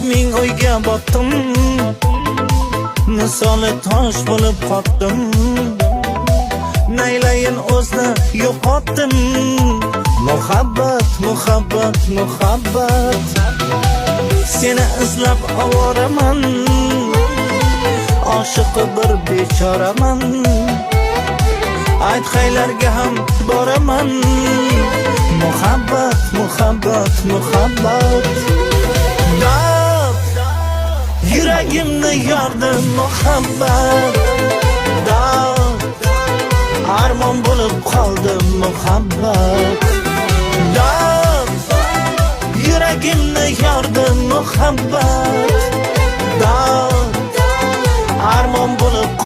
Ming o'yga botdim, misoli tosh bo'lib qotdim. Naylayin, o'zni yo'qotdim. Muhabbat, muhabbat, muhabbat. Seni izlab ovoraman, oshiq bir bechoraman. Ayt, qaylarga ham boraman? Muhabbat, muhabbat, muhabbat. Dard yuragimni yordi muhabbat. Dard armon bo'lib qoldi muhabbat. Dard yuragimni yordi muhabbat.